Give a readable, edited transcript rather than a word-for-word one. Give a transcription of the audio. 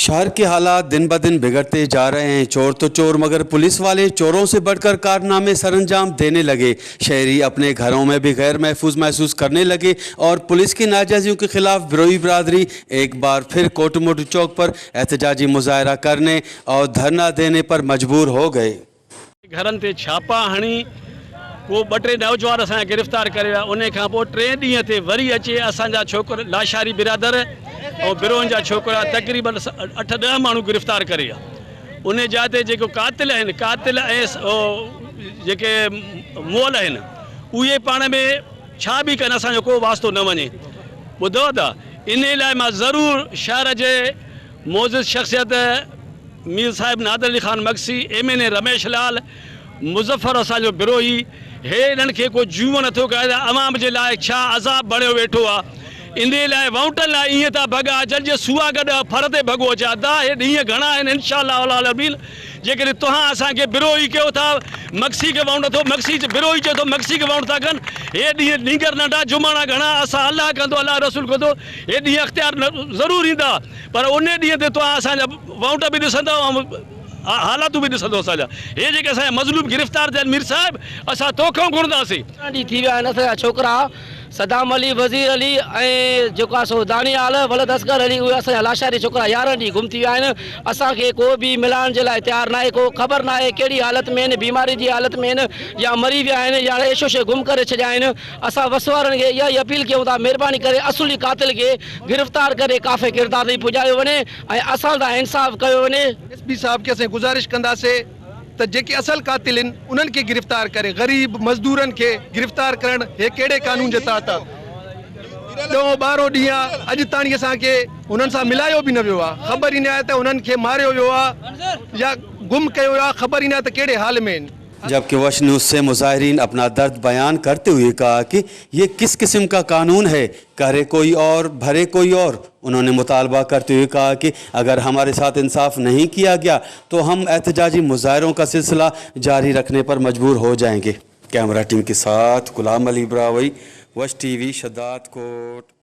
शहर के हालात दिन ब दिन बिगड़ते जा रहे हैं। चोर तो चोर, मगर पुलिस वाले चोरों से बढ़कर कारनामे सरअंजाम देने लगे। शहरी अपने घरों में भी गैर महफूज महसूस करने लगे और पुलिस की नाजायज़ियों के खिलाफ बिरोही बरादरी एक बार फिर कोटमोटू चौक पर एहतजाजी मुजाहरा करने और धरना देने पर मजबूर हो गए। घरनि ते छापा हणी को ॿ टे नौजवान असांजा गिरफ़्तार करे विया। उन खां पोइ टे ॾींहं ते वरी अचे असांजा छोकिरा लाशारी बिरादर ऐं बिरोहनि जा छोकिरा तक़रीबन 8 10 माण्हू गिरफ़्तार करे विया। उन जाइ ते जेको क़ातिल आहिनि, क़ातिल ऐं जेके मुअल आहिनि, उहे पाण में छा बि कनि, असांजो को वास्तो न वञे। ॿुधो त इन लाइ मां ज़रूरु शहर जे मोज़िज़ शख़्सियत मीर साहिब Nadir Ali Khan Magsi, MNA Ramesh Lal, Muzaffar असांजो बिरोही, हे इन्हनि खे को जूअ नथो करे त अवाम जे लाइ छा अज़ाब बणियो वेठो आहे। इन लाइ वोटनि लाइ ईअं था भॻा अचनि जीअं सुआ गॾ फर ते भॻो अचे। अदा हे ॾींहं घणा आहिनि, इनशा अलामीन। जेकॾहिं तव्हां असांखे बिरोही कयो था, मगसी खे वोट नथो, मगसी बिरोही चए थो मगसी खे वोट था कनि। हे ॾींहं नींगर नंढा जुमाणा घणा, असां अलाह कंदो अलाह रसूल कंदो, हे ॾींहं अख़्तियार ज़रूरु ईंदा, पर उन ॾींहं ते तव्हां असांजा वोट बि ॾिसंदव ऐं हालातूं बि ॾिसंदो असांजा। हे जेके असांजा मज़लूम गिरफ़्तार थिया आहिनि मीर साहिब, असां तोखां घुरंदासीं। ॾींहं थी विया आहिनि असांजा छोकिरा सदाम अली, वज़ीर अली ऐं जेको आहे सो दानियाल वलद असगर अली, उहे असांजा लाशारी छोकिरा 11 ॾींहं गुम थी विया आहिनि। असांखे को बि मिलाइण जे लाइ तयारु न आहे, को ख़बर न आहे कहिड़ी हालत में आहिनि, बीमारी जी हालत में आहिनि या मरी विया आहिनि या ऐशो शे गुम करे छॾिया आहिनि। असां वस वारनि खे इहा ई अपील कयूं था, महिरबानी करे असुली क़ातिल खे गिरफ़्तार करे काफ़ी किरदार ताईं पुॼायो वञे ऐं असां सां इंसाफ़ कयो वञे। SP साहब खे असां गुज़ारिश कंदासीं त जेके असल क़ातिल आहिनि उन्हनि खे गिरफ़्तार करे, ग़रीब मज़दूरनि खे गिरफ़्तार करणु हे कहिड़े कानून जे तहत आहे? 10 12 ॾींहं आहे, अॼु ताईं असांखे उन्हनि सां मिलायो बि न वियो आहे, ख़बर ई न आहे त उन्हनि खे मारियो वियो आहे या गुम कयो वियो आहे, ख़बर ई न आहे त कहिड़े हाल में आहिनि। जबकि वश न्यूज़ से मुजाहिरीन अपना दर्द बयान करते हुए कहा कि ये किस किस्म का कानून है, करे कोई और भरे कोई और। उन्होंने मुतालबा करते हुए कहा कि अगर हमारे साथ इंसाफ नहीं किया गया तो हम एहतजाजी मुजाहरों का सिलसिला जारी रखने पर मजबूर हो जाएंगे। कैमरा टीम के साथ गुलाम अली ब्रावई, वश टीवी, शदाद कोट।